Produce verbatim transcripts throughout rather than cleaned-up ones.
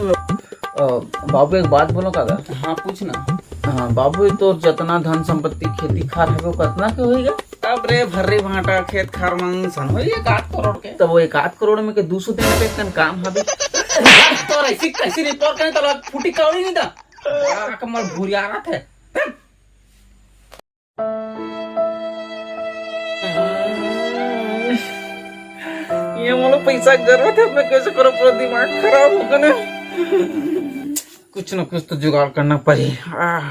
अ, बाबू, एक बात बोलो काका। हाँ, पूछ ना। हाँ बाबू, ये तोर जतना धन संपत्ति, खेती खार हवे, वो कतना के होई गा? अब रे, भर्री भांटा खेत खार मन सन होई एक आध करोड़ के। तब वो एक आध करोड़ में के दू सौ देना पे कन काम हवे। तोर ऐसी कैसी रिपोर्ट करें, तो फूटी कौड़ी नहीं था। बड़ा कमर भूरिया रहा थे। ये मोला पैसा के जरूरत है, मैं कैसे करूँ? पूरा दिमाग खराब हो गया ना। कुछ ना कुछ तो जुगाड़ करना पड़ी। आह।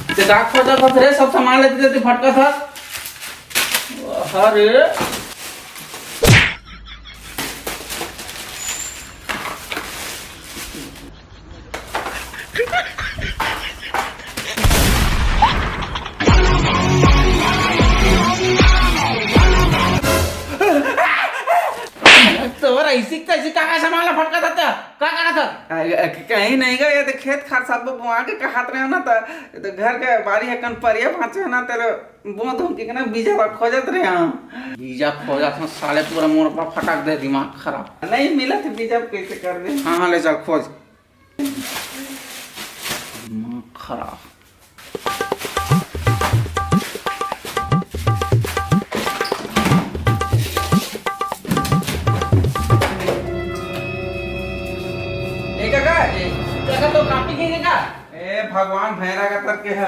ते का खोजत हस रे? सब सामान लेते लेते भटकत हस। अरे। तोर ऐसी तैसी का का सामान ला फटका था? का का था? अ, अ, कहीं नहीं गा, ये तो खेत खार सब बोआ के कहत रहे हो ना, तो, तो घर के बारी हकन परिया बाँचे हो ना, तेरे बोंद हम के ना बीजा ला खोजत रहे हम। बीजा खोजत हूँ साले, पूरा मोर पर फटक दे, दिमाग खराब। नहीं मिलत बीजा, कैसे कर दे? हाँ, हाँ, ले चल खोज। दिमाग खराब। ए काका, ए काका, तो कापी के का? ए भगवान, भैरा का तर के है।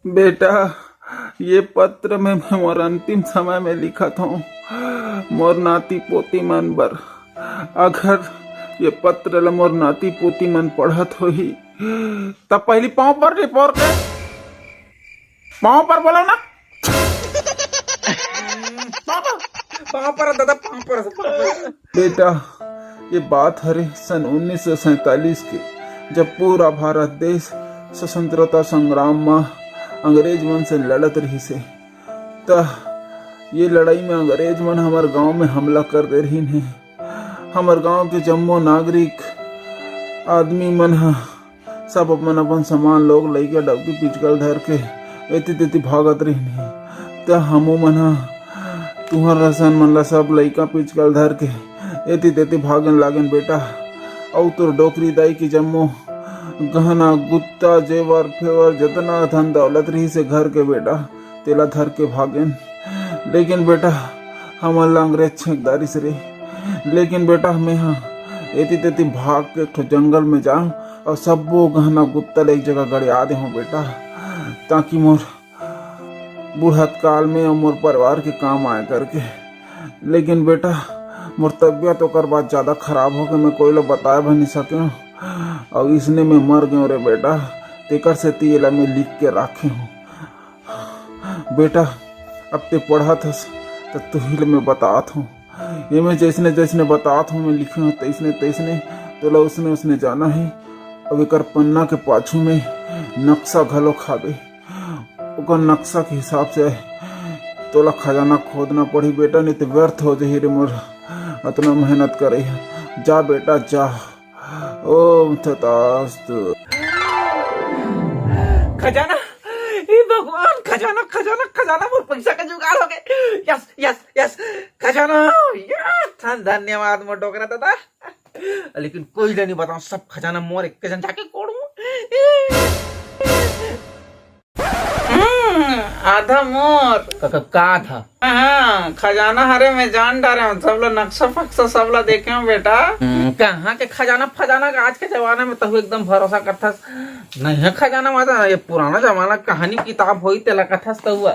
बेटा, ये पत्र में मैं मोर अंतिम समय में लिखत हूँ, मोर नाती पोती मन बर। अगर ये पत्र ल मोर नाती पोती मन पढ़त होही, तब पहली पाँव पर रे पोर के, पाँव पर बोलो ना। पाँव पर, पाँव पर दादा, पाँव पर, पाँव पर। बेटा, ये बात हरे सन उन्नीस सौ सैंतालीस के, जब पूरा भारत देश स्वतंत्रता संग्राम म अंग्रेज मन से लड़त रहिस हे। त ये लड़ाई में अंग्रेज मन हमर गांव में हमला कर दे रहिन हे। हमर गांव के जम्मो नागरिक आदमी मन ह सब अपन अपन सामान, लोग, लइका, डबकी, पिचकल धर के एती तेती भागत रहिन हे। त हमू मन ह तुंहर असन मन ला सब लइका पिचकल धर के एती तेती भागन लागेन बेटा। अउ तोर डोकरी दाई के जम्मो गहना गुत्ता, जेवर फेवर, जतना धन दौलत रहिस हे घर के बेटा, तेला धर के भागेन। लेकिन बेटा, हमन ला अंग्रेज छेंक डारिस रे। लेकिन बेटा, मेंहा एती तेती भाग के एक ठो जंगल में जांव अउ सब्बो गहना गुत्ता ल एक जगह गड़िया देहूं बेटा, ताकि मोर बुढ़त काल में अउ मोर परिवार के काम आए करके। लेकिन बेटा, मोर तबियत ओकर बाद ज्यादा खराब हो के मैं कोई ला बताए भी नहीं सके हूँ, अउ इसने मैं मर गयो रे बेटा। तेकर सेती एला मैं लिख के राखे हूँ। बेटा, अब ते पढ़त हस, त तुही ले मैं बतात हूँ। ये मैं जैसने जैसने बतात हूँ, मैं लिखे हूँ तैसने तैसने, तोला उसने उसने जाना है। अब एकर पन्ना के पाछू में नक्शा घलो हावे। ओकर नक्शा के हिसाब से तोला खजाना खोदना पड़ही बेटा, नहीं तो व्यर्थ हो जाही रे मोर अतना मेहनत करे है। जा बेटा, जा। ओम तथास्तु। खजाना, हे भगवान, खजाना, खजाना, खजाना, मोर पैसा का जुगाड़ हो गए। यस, यस, यस, खजाना, यस, धन-, धन्यवाद मोर डोकरा दादा। लेकिन कोई ला नहीं बताऊं, सब खजाना मोर एक जन जाके कोड़ू। हम्म, आधा मोर। का, का, का था? हाँ, खजाना हरे, मैं जान डारे हूँ, सब ला नक्शा फक्शा सब ला देखे हूँ बेटा। हम्म, कहाँ के खजाना फजाना का आज के जमाना में तहु एकदम भरोसा करथस। नहीं है खजाना वाजाना, ये पुराना जमाना कहानी किताब होई तेला कथस तहु।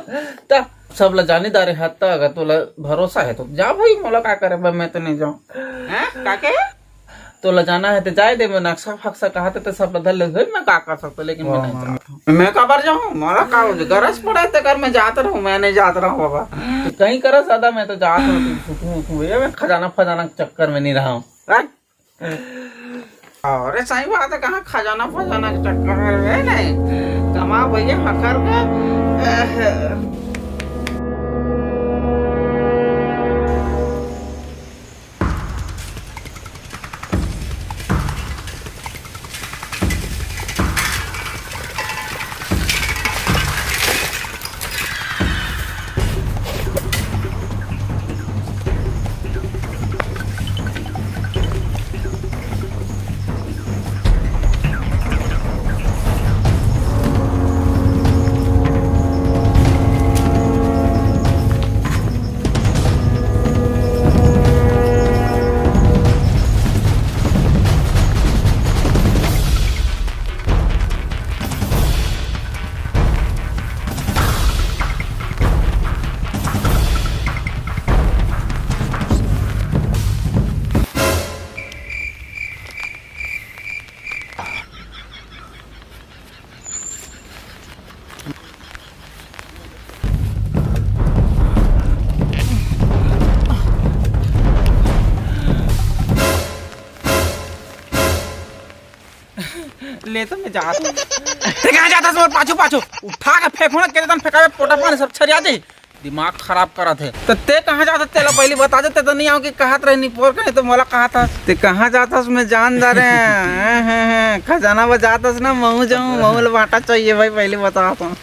त सब ला जानी डारे हत, अगर तोला भरोसा है तो जा भाई, मोला का करे बा, मैं तो नहीं जाऊँ। हैं? का के? तोला जाना है तो जाए दे, मैं नक्शा फक्शा कहा थे तो सब ला धर ले भाई, मैं का कर सकता, लेकिन मैं नहीं जाता। मैं काबर जाऊँ? मोला का हो, गरज पड़े तेकर मैं जात रहूँ, मैं नहीं जात रहूँ बाबा। तो कहीं करस दादा, मैं तो जात रहूँ, तू सुतू उठू, ये मैं खजाना फजाना के चक्कर में नहीं रहा हूँ। हैं? अरे सही बात है, कहाँ खजाना फजाना के चक्कर में रहे नहीं, कमा भैया हखर के। एह। ले तो मैं जात हूँ। ते कहाँ जात हस मोर पाछू पाछू? उठा के फेंकहूँ ना, के तन फेंकावे, पोटा पानी सब छरिया दे। दिमाग खराब करत हे। तो ते कहाँ जात हस, तेला पहली बता दे, ते तो नहीं आव कि कहत रहे निपोर कने, तो मोला कहत हस। ते कहाँ जात हस, मैं जान डारे। हैं, हैं, हैं, खजाना बजात हस ना, महूँ जाऊँ, महूँ ला बाँटा चाहिए भाई, पहली बतात हूँ।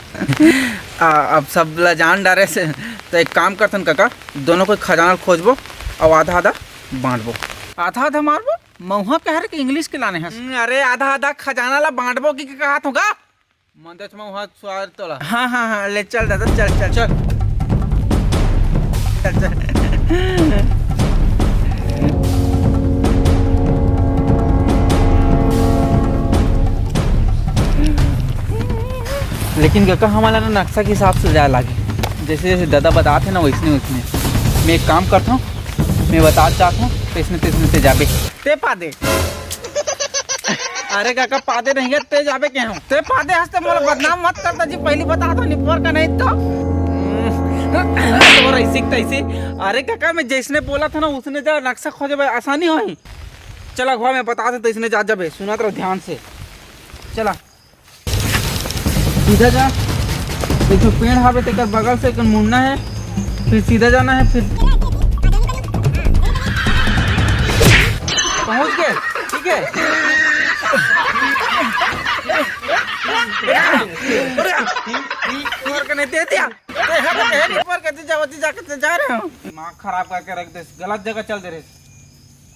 आ, अब सब ला जान डारे से, तो एक काम करथन कका, दोनों कोई खजाना खोजबो, अउ आधा आधा बाँटबो। आधा आधा मारबो? मउहा कहे हरे कि English के लाने हस? हम्म, अरे आधा आधा खजाना ला बाँटबो कि, कि कहत हूँ गा? मंदेच मउहा स्वार तोला। हाँ, हाँ, हाँ, ले चल दादा, चल, चल। चल। चल, चल। लेकिन कका, हमन ला ना नक्शा के हिसाब से जाए लागे, जैसे जैसे दादा बताथे ना, वैसने वैसने। मैं एक काम करथौं, मैं बतात जात हौं, तैसने तैसने ते जाबे। ते पादे। अरे कका, पादे नहीं है, ते जाबे के हूँ। ते पादे हस ते मोला बदनाम मत कर दा जी, पहली बतात हौं, निपोर कने तो। तोर ऐसी तैसी। अरे कका, मैं जैसने बोलत हौं ना, उसने जा, नक्शा खोजे में आसानी होही। चला अगुवा, मैं बतात हौं, तैसने जात जाबे, सुनत रह ध्यान से। चला। सीधा जा, एक ठो पेड़ हावे, तेकर बगल से एक मुड़ना हे, फिर सीधा जाना हे, फिर पहुंच गे, ठीक हे। तोर कने दे दिया। ए, हट, ए, ऊपर के जा, ओती जाके ते जा रहे हो। दिमाग खराब करके रख दे, गलत जगह चल दे रहे।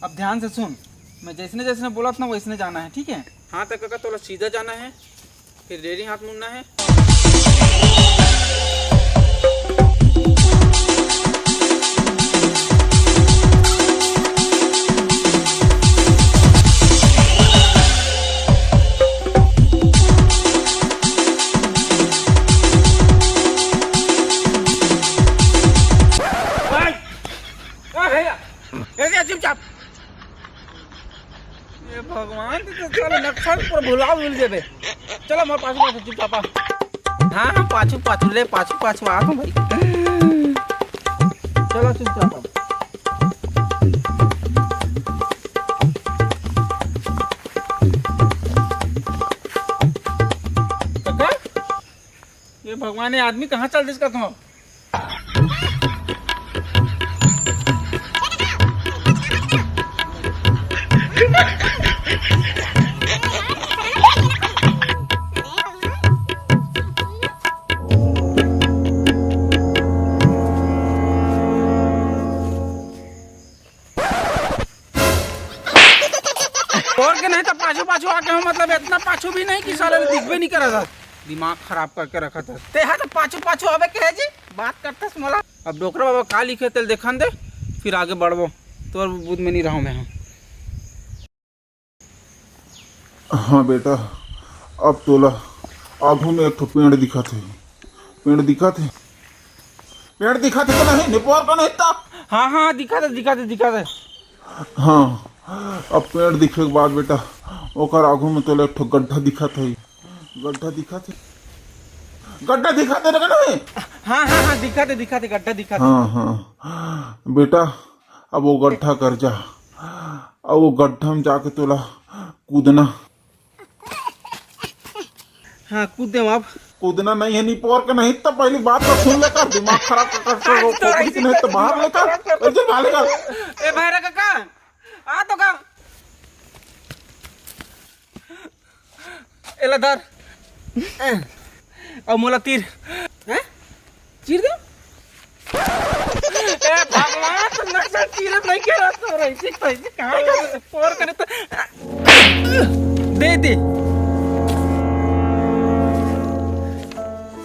अब ध्यान से सुन, मैं जैसने जैसने बोलत ना, वैसने जाना हे, ठीक हे? हाँ, तो कका, तोला सीधा जाना हे, फिर डेरी हाथ मुड़ना हे। ए भैया, ए भैया, चुपचाप। ए भगवान, तैं तो साले नक्शा पूरा भुला भूल जेबे। चला मोर पाछू पाछू चुपचाप आ। हाँ, हाँ, पाछू पाछू ले, पाछू पाछू आ तो भाई। चला चुपचाप आ। कका, ए भगवान, ए आदमी कहाँ चल दिस कथों? तोर के नहीं तो पाछू पाछू आके हूँ, मतलब इतना पाछू भी नहीं कि साले दिखबे नहीं करा था। दिमाग खराब करके रखा था। तेहा तो पाछू पाछू आवे के हे जी, बात करथस मोला। अब डोकरा बाबा का लिखे तेल देखन दे, फिर आगे बढ़बो। तोर बुध में नहीं रहूँ मैं। हाँ बेटा, अब तोला आगू में एक ठो पेड़ दिखत हे। पेड़ दिखत हे? पेड़ दिखत हे तो नहीं, निपोर का नहीं ता? हाँ, हाँ, दिखत हे, दिखत हे, दिखत हे। हाँ, अब पेड़ दिखे के बाद बेटा, ओकर आगू में तोला एक ठो गड्ढा दिखत हे। गड्ढा दिखत हे? गड्ढा दिखत हे ना, नहीं? हाँ, हाँ, हाँ, दिखत हे, दिखत हे, गड्ढा दिखत हे। हाँ, हाँ। बेटा, अब वो गड्ढा कर जा, अब वो गड्ढा में जाके तोला कूदना। हाँ, कूद देम अब। कूदना नहीं हे, निपोर के नहीं, तो पहली बात तो सुन लेकर, दिमाग खराब कर, कर, कर, आज तो खोपड़ी ऐसी से नहीं तो बाहर लेकर, ऐसे बाहर लेकर। ए भैरा कका, आ तो का। एला धर। अब मोला तीर। हैं? चीर दे। ए भगवान, तो नक्शा चीरत नहीं कह रहा तो रही, सीख तो, सीख कहाँ का पोर करे तो। दे दे।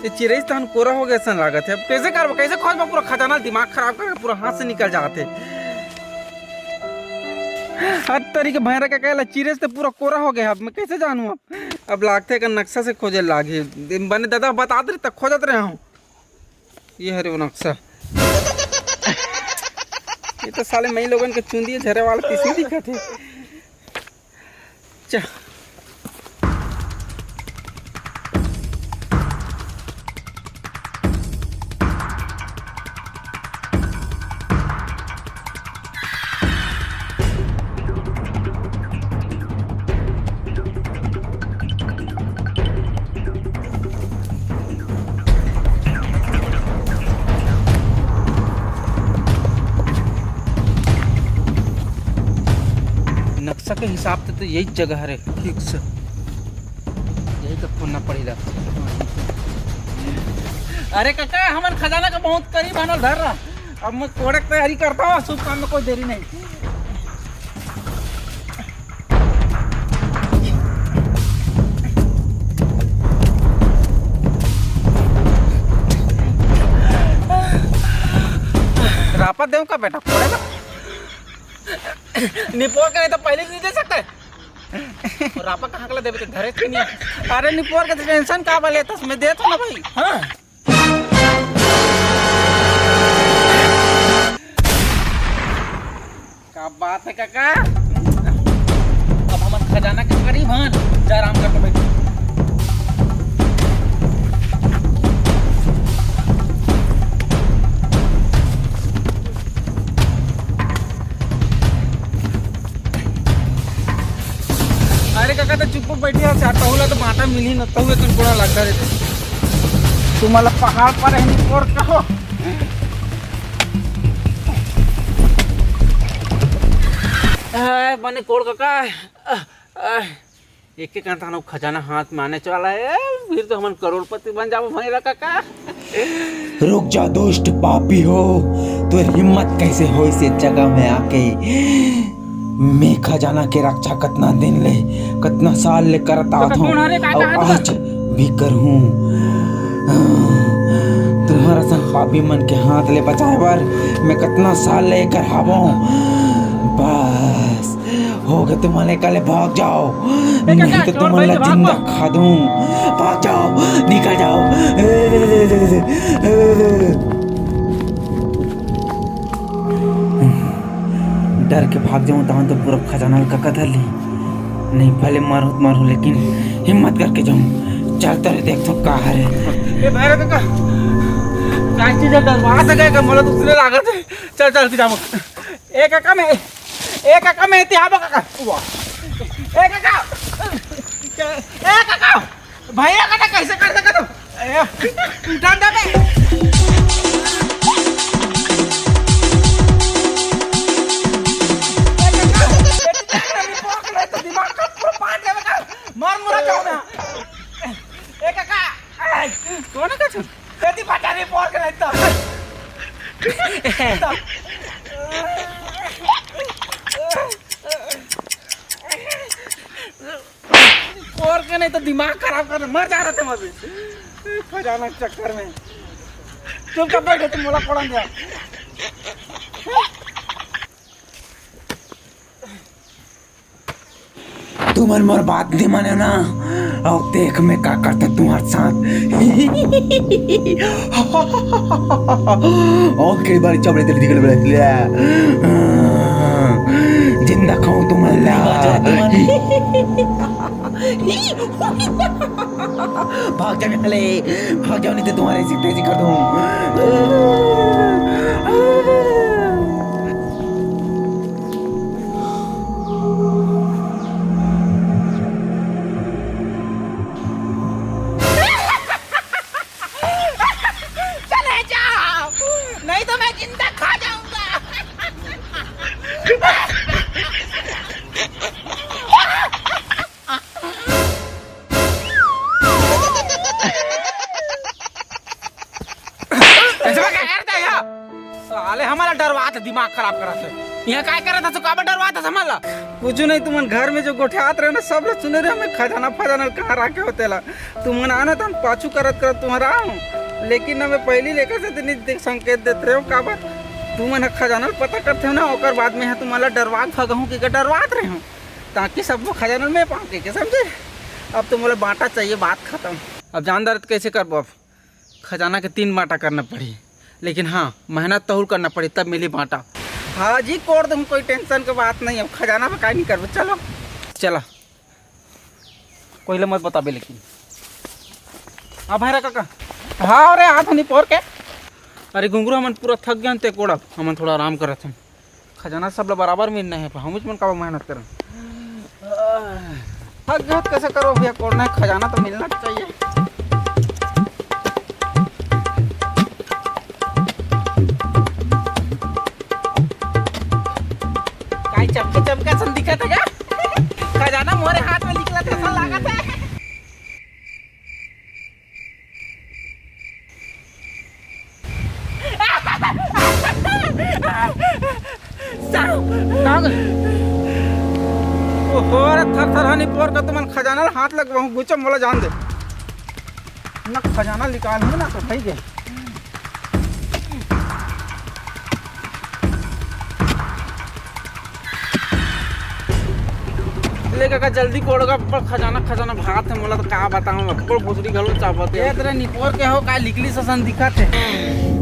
ये चिरई तहन कोरा हो गया सन लागत हे। अब कैसे करबो, कैसे खोजबो? पूरा खजाना दिमाग खराब करके पूरा हाथ से निकल जात हे। हर तरीके भैरा का कहला चिरई से पूरा कोरा हो गया। अब मैं कैसे जानू? अब अब लागथे का नक्शा से खोजे लागे। बने दादा बतात रहे, त खोजत रहे हूँ। ये हरे वो नक्शा। ये तो साले मई लोगन के चुंदी झरे वाला किसी दिखत हे। चा। सके हिसाब से तो यही जगह हरे, ठीक से। यही तो खोलना पड़ेगा। अरे काका, हमन खजाना के बहुत करीब आना धर रहा। अब मैं कोड़े के तैयारी करता हूँ, शुभ काम में कोई देरी नहीं। रापा देव का बेटा, कोड़े का। निपोर के नहीं तो पहले नहीं दे सकते। और रापा कहाँ के ला देबे, तो धरे के नहीं। अरे निपोर के तो टेंशन का बा लेथस, मैं देत हूँ ना भाई। हाँ। का बात है काका? अब हमन खजाना के करीब हन। जा आराम कर तो भाई। अरे काका, तो चुप बैठे हो, चार टहुला तो बांटा मिली न, तहुए तुम कोड़ा लगता रहते। तुम्हारा पहाड़ पर रहने और कहो। ए, बने कोड़ काका, ए, ए, एक एक आंता खजाना हाथ में आने वाला है, फिर तो हमन करोड़पति बन जाबो भैरा काका। रुक जा दुष्ट पापी हो, तोर हिम्मत कैसे होइस ये जगह में आके? मैं खजाना के रक्षा कतना दिन ले, कतना साल ले करत काका, आत हूँ, कौन हरे? का और कहा तू? आज भी करहूँ। तुम्हारा सन पापी मन के हाथ ले बचाए बर मैं कतना साल ले कर हावों। बस हो गए, तुम मन एकर ले भाग जाओ, ए, काका, नहीं तो छोड़ तुम मन भाई, ला भाग, जिंदा भाग। खा दूं। भाग जाओ, निकल जाओ। डर के भाग जाऊं तहां तो पूरा खजाना ल काका धर ली। नहीं, भले मारो तो मारो, लेकिन हिम्मत करके जाऊं। चल, तोरे देख तो का हरे। ए भैरव काका, का चीज है? दरवाजा गए का, मोला दूसरे लागत है। चल, चल, सीधा मुख। ए काका, मैं, ए काका, मैं इतिहास काका। वाह। ए काका, ए काका, भैया काका, कैसे कर सकत हो? ए, उठा दे बे। ए काका, ए काका, दिमाग का पूरा पाट देवे का। मार मुरा जाओ ना। ए काका, ए, कौन है काका? तेती पचारी पोर के नहीं तो। पोर के नहीं तो दिमाग खराब कर, मर जा रहे थे अभी। खजाना के चक्कर में। तुम कब बैठे, तुम मोला कोड़न दिया। तुमन मोर बात नहीं माने ना, अब देख मैं का करता तुम्हारे साथ। और के बारी चमड़े तेरे दिखले बड़े ले। जिंदा खाऊं तुमन ला। भाग जा निकले, भाग जाओ, नहीं तो तुम्हारे ऐसी तैसी कर दूं। चले जाओ, नहीं तो मैं जिंदा खा जाऊंगा। ऐसे में क्या करता है यहाँ? साले हमारा डरवात है, दिमाग खराब कराते हैं। यहाँ काय करत हस, काबर डरवात हस हमन ला? कुछ नहीं, तुमन घर में जो गोठियात रहे ना, सब ला सुने रहे, मैं खजाना फजाना कहाँ राखे हो तेला। तुमन आना त हम पाछू करत करत तुम्हारा आऊँ, लेकिन ना मैं पहली लेकर से नहीं देख संकेत देत रहे हूँ, काबर तुमन ह खजाना ल पता करते हो ना, ओकर बाद में यहाँ तुम्हारा डरवा भागहूँ कि डरवात रहे हूँ, ताकि सबको खजाना में पाऊँ के, समझे? अब तो मोला बांटा चाहिए, बात खत्म। अब जानदार तो कैसे करबो अब? खजाना के तीन बांटा करना पड़ी, लेकिन हाँ, मेहनत तहुल करना पड़ी, तब मिली बांटा। भाजी कोड़ दूँ, कोई टेंशन के बात नहीं, अब खजाना पे काय नहीं करबो। चलो, चला, कोई ले मत बताबे, लेकिन अब है रे काका। हाँ रे, हाथ नहीं पोर के। अरे घुंगरू, हमन पूरा थक गए ते कोड़ब, हमन थोड़ा आराम करत हन। खजाना सब ला बराबर मिलना है, पर हम मन काबर मेहनत करन? थक गए तो कैसे करो भैया, कोड़ना है, खजाना तो मिलना चाहिए। काई चमके चमके असन दिखत है क्या? का गे? ओहो, अरे थर थर हानि पोर का तुमन खजाना ल हाथ लगवाहूँ, गुचो मोला जान दे। ना खजाना निकाल हूँ ना तो खाई गे। ले कका, जल्दी कोड़ो गा, अब्बड़ खजाना, खजाना भात हे, मोला तो का बताऊं, अब्बड़ भोसड़ी घलो चाबत हे। ए, तेरे निपोर के हो, का लिकली ससन दिखत हे।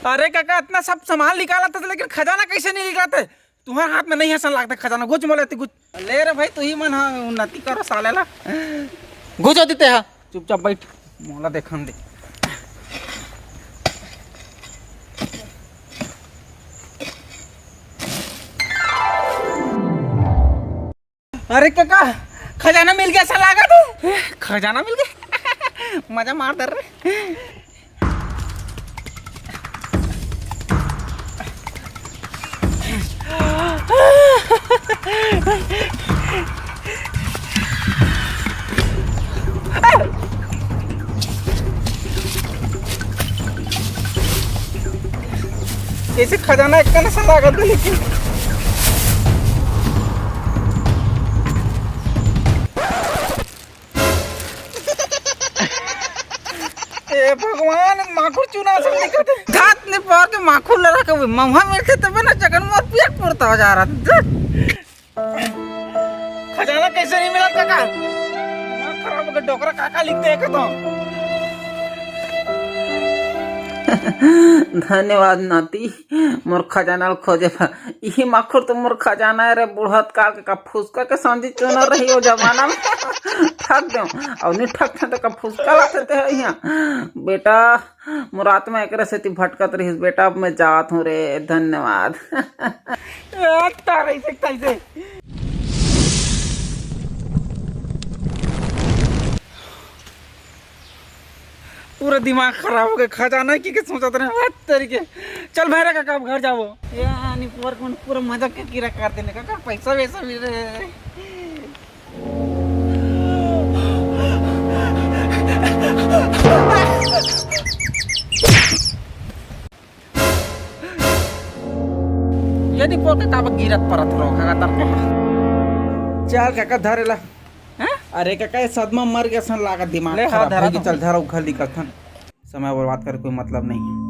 अरे काका, इतना सब सामान निकालत हे, लेकिन खजाना कैसे नहीं निकलत हे? तुम्हारे हाथ में नहीं हे, सन लागत हे खजाना। गुच मोले ती गुच। ले रे भाई, तू ही मन हा उन्नति करो साले ला। गुच होती ते हा, चुपचाप बैठ, मोला देखन दे। अरे काका, खजाना मिल गया, सन लागत हे। खजाना मिल गया? मजा मार दे रे। कैसे खजाना एक कना सन लागत हे, लेकिन ए भगवान, माखुर चूना असन दिखत हे। घात ने पार के माखुर लड़ा के महुआ मिलथे तबे ना चकन मोर पिया के पुरता हो जा रहा। खजाना कैसे नहीं मिला काका? दिमाग खराब हो गया, डोकरा काका लिखते हैं तो। धन्यवाद नाती, मोर खजाना ल खोजे बर। इही माखुर तो मोर खजाना हे रे, बुढ़त काल के का फुसका के सांझी चुनर रही ओ जमाना में। ठग देव, अउ नहीं ठग थे तो का फुसका लाते ते हे इहाँ। बेटा, मोर आत्मा एकरे सेती भटकत रहिस बेटा, अब मैं जात हूँ रे, धन्यवाद। ए, तारा इसे कैसे? पूरा दिमाग खराब हो गया, खजाना की के सोचत रहे, हट तेरी के। चल भैरा काका, अब घर जाबो। यानी पर कौन पूरा मजाक के कीड़ा काट देने काका, पैसा वैसा मिल रहे। यदि पोके काबर गिरत परत रहो, काका तर को। चल काका, धरे ला। हैं? अरे काका, ये सदमा मर गया सन लागत, दिमाग ले, हाँ, खराब धरा हो गया। तो। चल, धरा, उखल निकलथन। समय बर्बाद करे कोई मतलब नहीं है।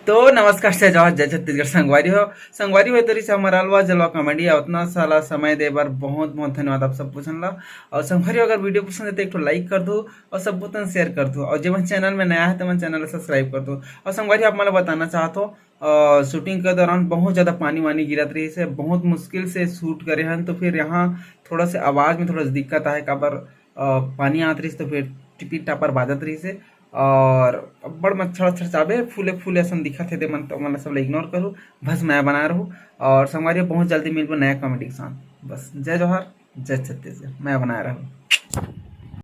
तो नमस्कार, जय जोहार, जय छत्तीसगढ़। संगवारी हो, संगवारी हो, तरी से हमर अलवा जलवा comedy। अउ इतना सारा समय दे बर बहुत बहुत धन्यवाद आप सब झन ला। अउ संगवारी हो, अगर video पसंद हे तो एक ठो like कर दो अउ सब झन share कर दो। अउ जेमन channel में नया हे, तेमन channel ला subscribe कर दो। अउ संगवारी हो, आप मन ला बताना चाहत हो, अ, shooting के दौरान बहुत ज्यादा पानी वानी गिरत रहिस हे, बहुत मुश्किल से shoot करे हन, तो फिर यहाँ थोड़ा से आवाज में थोड़ा सा दिक्कत आए, काबर, अ, पानी आत रहिस, तो फिर टिपी टापर बाजत रहिस हे। अउ अब्बड़ मच्छर वच्छर चाबे, फूले फूले असन दिखत हे, दे मन, तो मन ला सब ला ignore करू, बस मया बनाए रहू। अउ संगवारी हो, बहुत जल्दी मिलबो नया comedy के साथ। बस जय जोहार, जय छत्तीसगढ़, मया बनाए रहू।